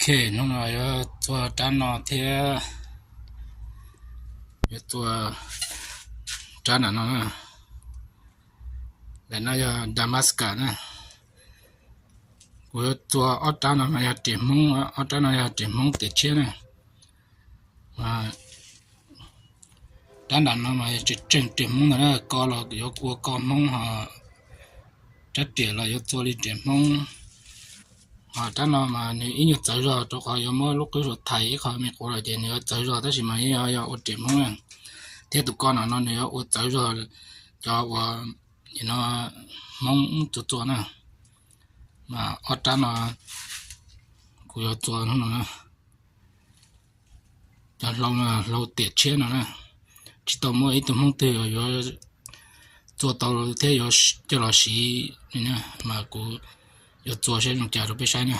Ok, hnub no yuav txua rab no thiab yuav txua rab nram no na. Ntawm no yog Damascus na. Kuv yuav txua ob rab no mas yog riam Hmoob, ob rab no yog riam Hmoob tiam tshiab na. Rab nram no mas yog tseem tseem riam Hmoob ntag na, ko los yuav ua ko Hmoob ho rab riam los yuav txua li riam Hmoob. Ho rab no mas nws ib nyuag txawv zog rau qhov yuav muab lub qwb suav thais ib qho me quav los ces nws yuav txawv zog tab sis mas yog ua riam Hmoob na. Thiab tus ko no no nws yuav ua txawv zog cov uas no Hmoob txua txua na. Mas ob rab no kuv yuav txua hnub no na. Cov hlau no hlau tiam tshiab no na, tsis tau muaj ib tug Hmoob twg yuav txua tau thiab yuav coj los siv li na, mas kuv yuav txua saib zoo cas rau peb saib na.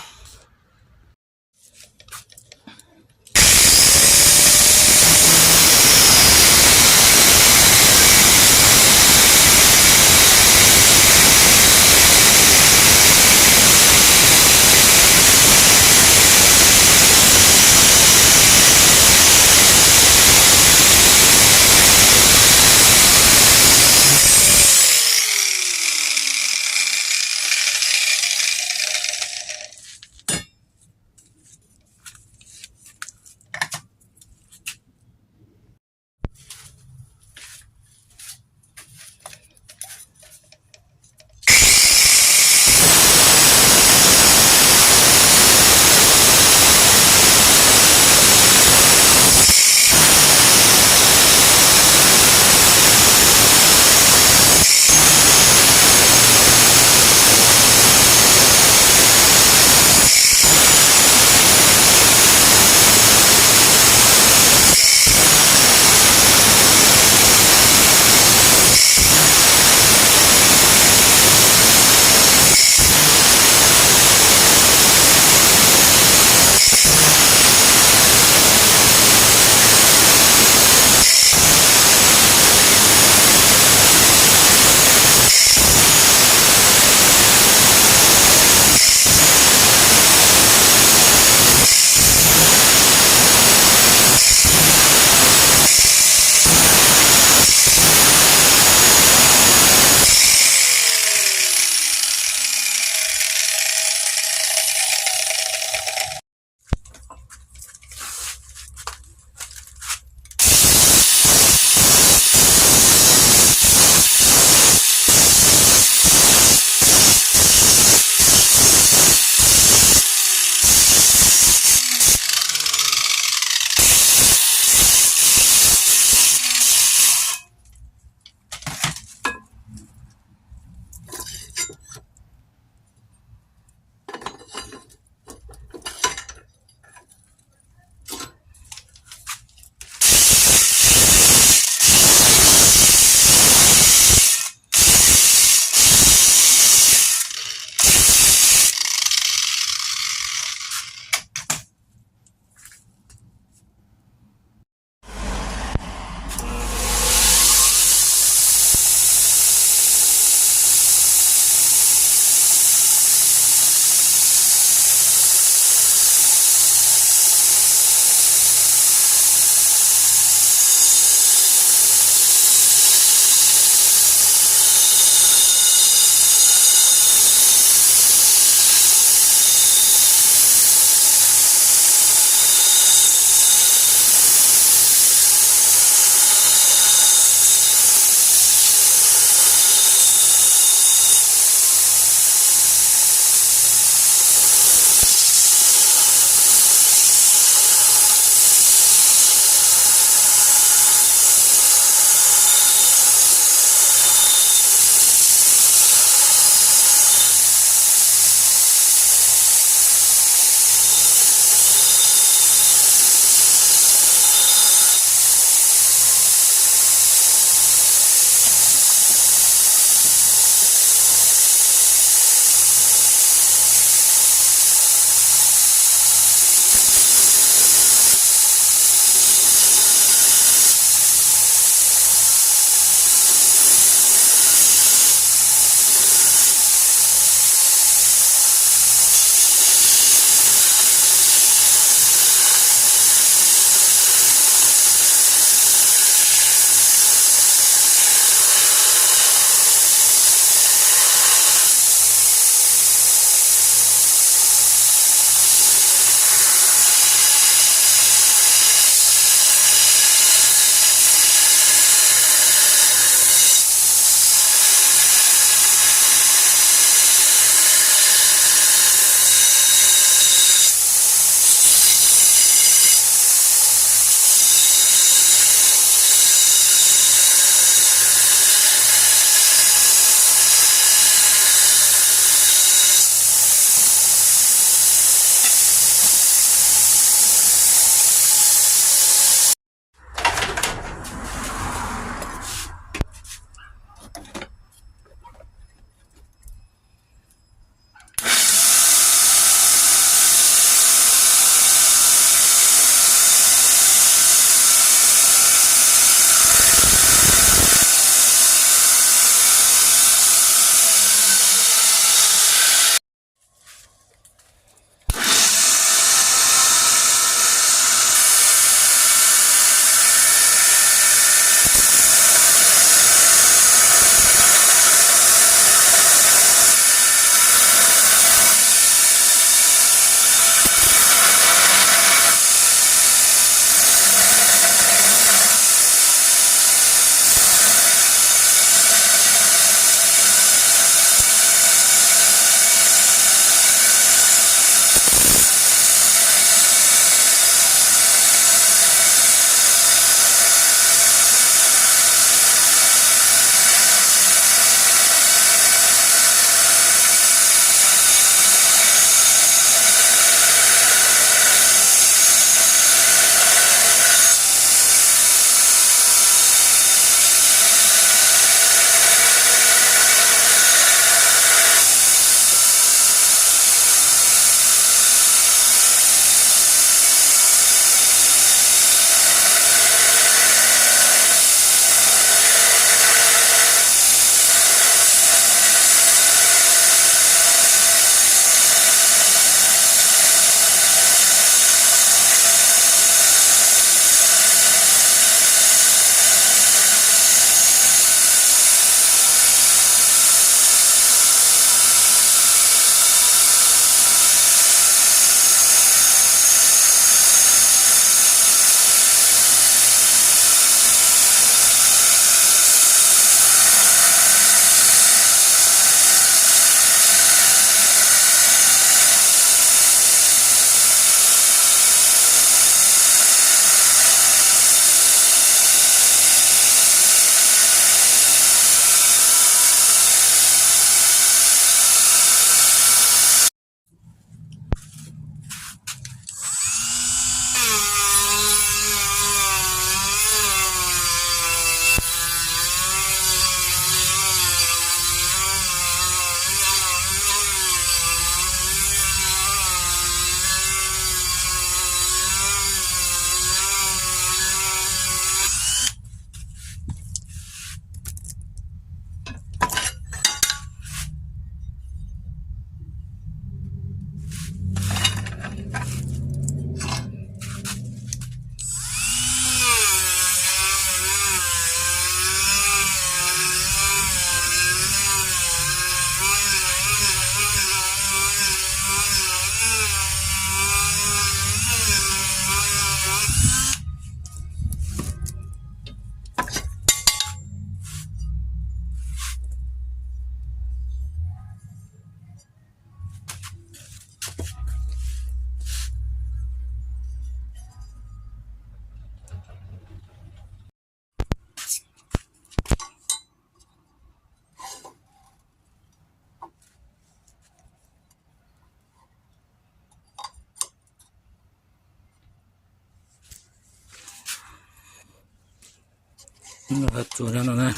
Txuas no na,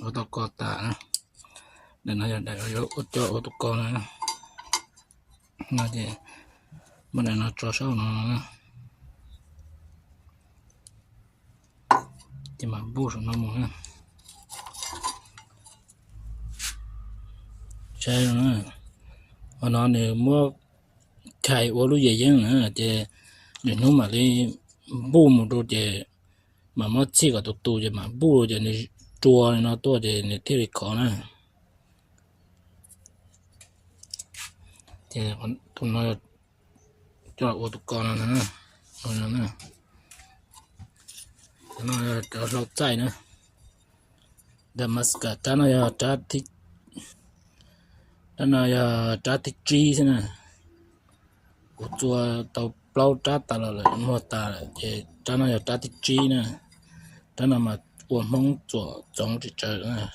ua tau ko tas na. Daim no yog daim yuav ua coj ua tus ko na. No ces muab daim no tso saum no na, ces mam npuj saum no mus na. Saib no, qhov no nws muab khais ua lub yam yeeb na, ces lwm hnub mam li npuj mus rau ces mam muab txhij kom tus tus ces mam npuj ces nws rua li no tuaj ces nws thiaj li khov na. Ces tus no coj ua tus ko no, no, cov hlau txaij na. Damascus, rab no yog rab, rab no yog rab thib tsib xwb na. Kuv txua tau plaub rab tas los lawm, muag tas lawm ces rab no yog rab thib tsib na. Rab no mas ua Hmoob txuam txoov tsis tsawg na.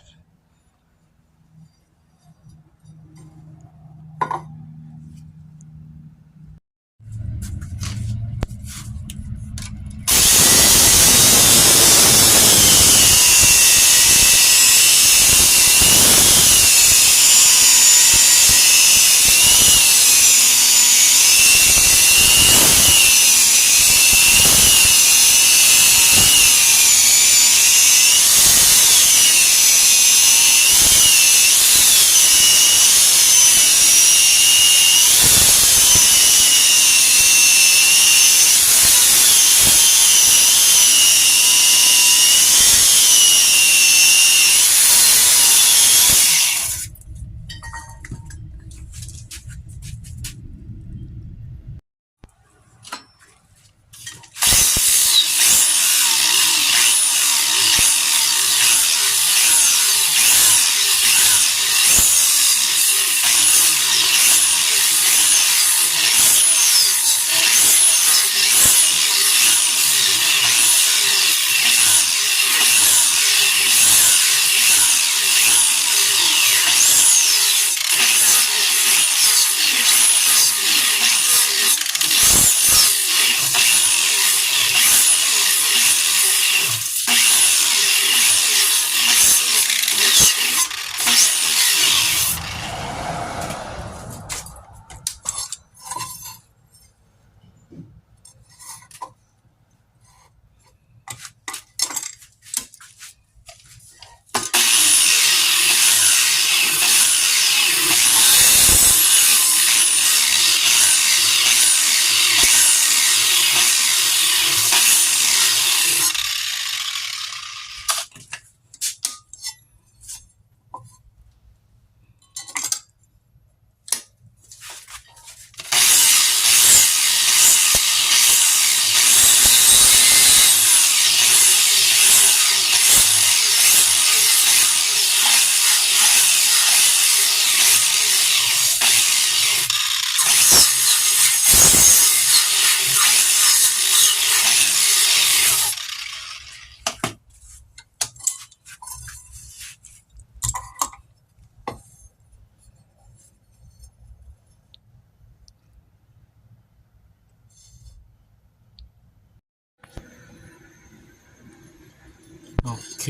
Ok,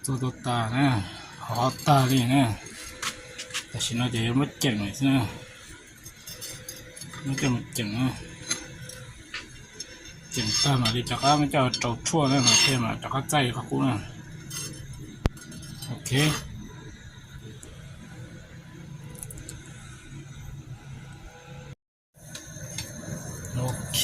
txua tau tas na, hov tag li na. Tam sim no ces yuav muab ceem lawm xwb na. Muab coj mus ceem na. Ceem tag mam li rov qab muab coj rau tshuaj na, mas thiaj mam rov qab txaij qhov qub na. Ok. Ok.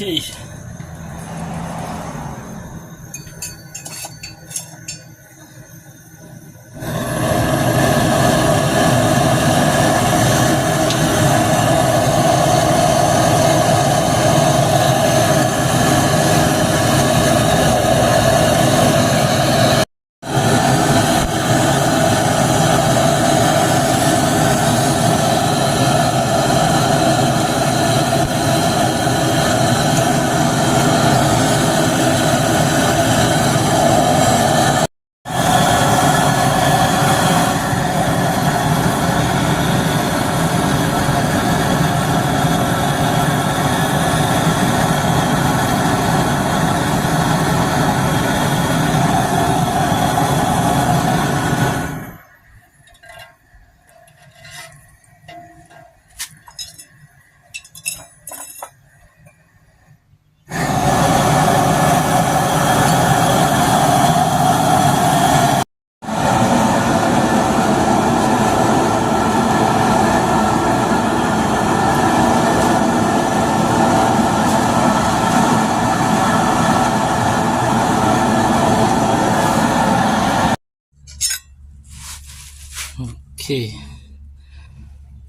Ces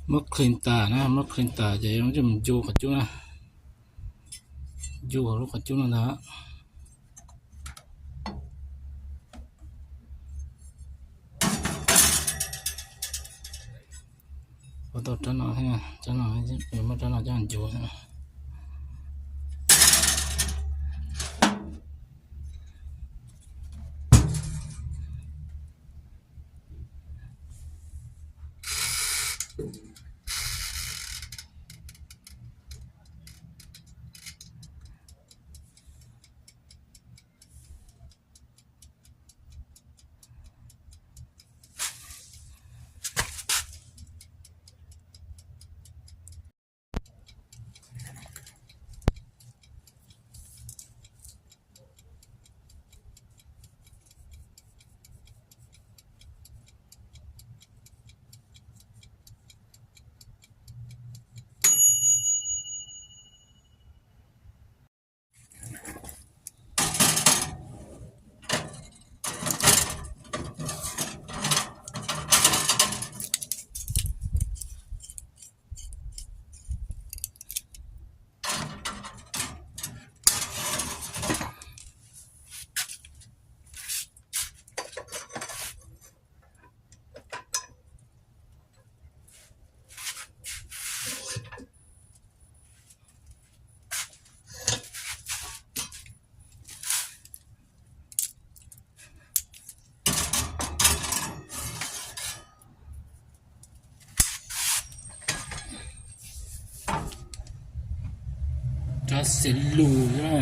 muab clean tas na, muab clean tas ces yuav coj mus ncu qhov cub na, ncu hauv lub qhov cub no ntag. Ua tau rab no, rab no, muab rab no coj ncu. Rab xev lus na.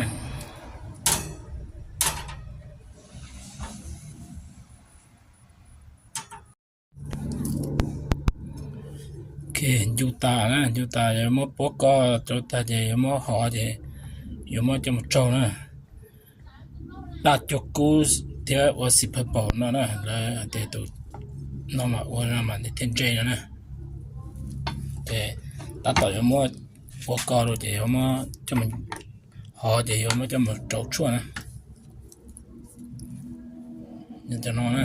Ok, ncu tas na, ncu tas yuav muab puab ko rau tag ces yuav muab hov ces yuav muab coj mus rau na. Daj cuag kub thiab ua xim phaw paum no na, lawv hais tias tus no mas ua no mas nws thiaj ntse no na. Ces tab tom yuav muab ua ko rau ces yuav muab coj mus hov ces yuav muab coj mus rau tshuaj na. Cov no na.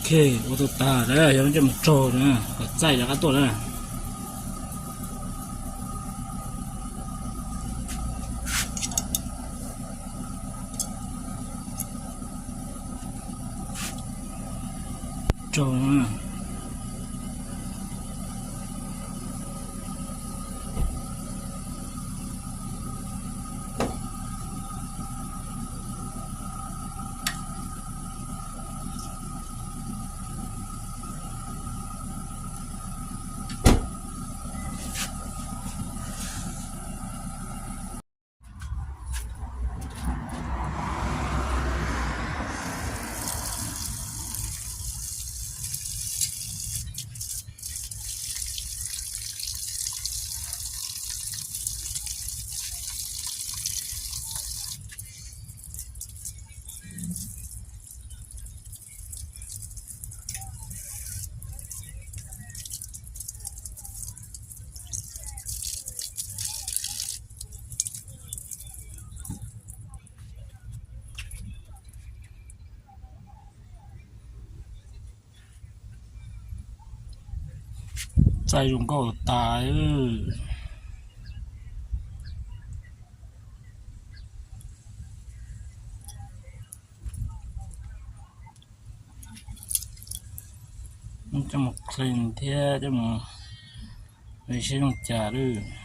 Ok, ua tau tas lawm, yog coj mus rau na, kom txaij rov qab tuaj na. Rau na. Txaij zoo nkauj tas. Coj mus clean thiab coj mus, seb zoo cas lawm.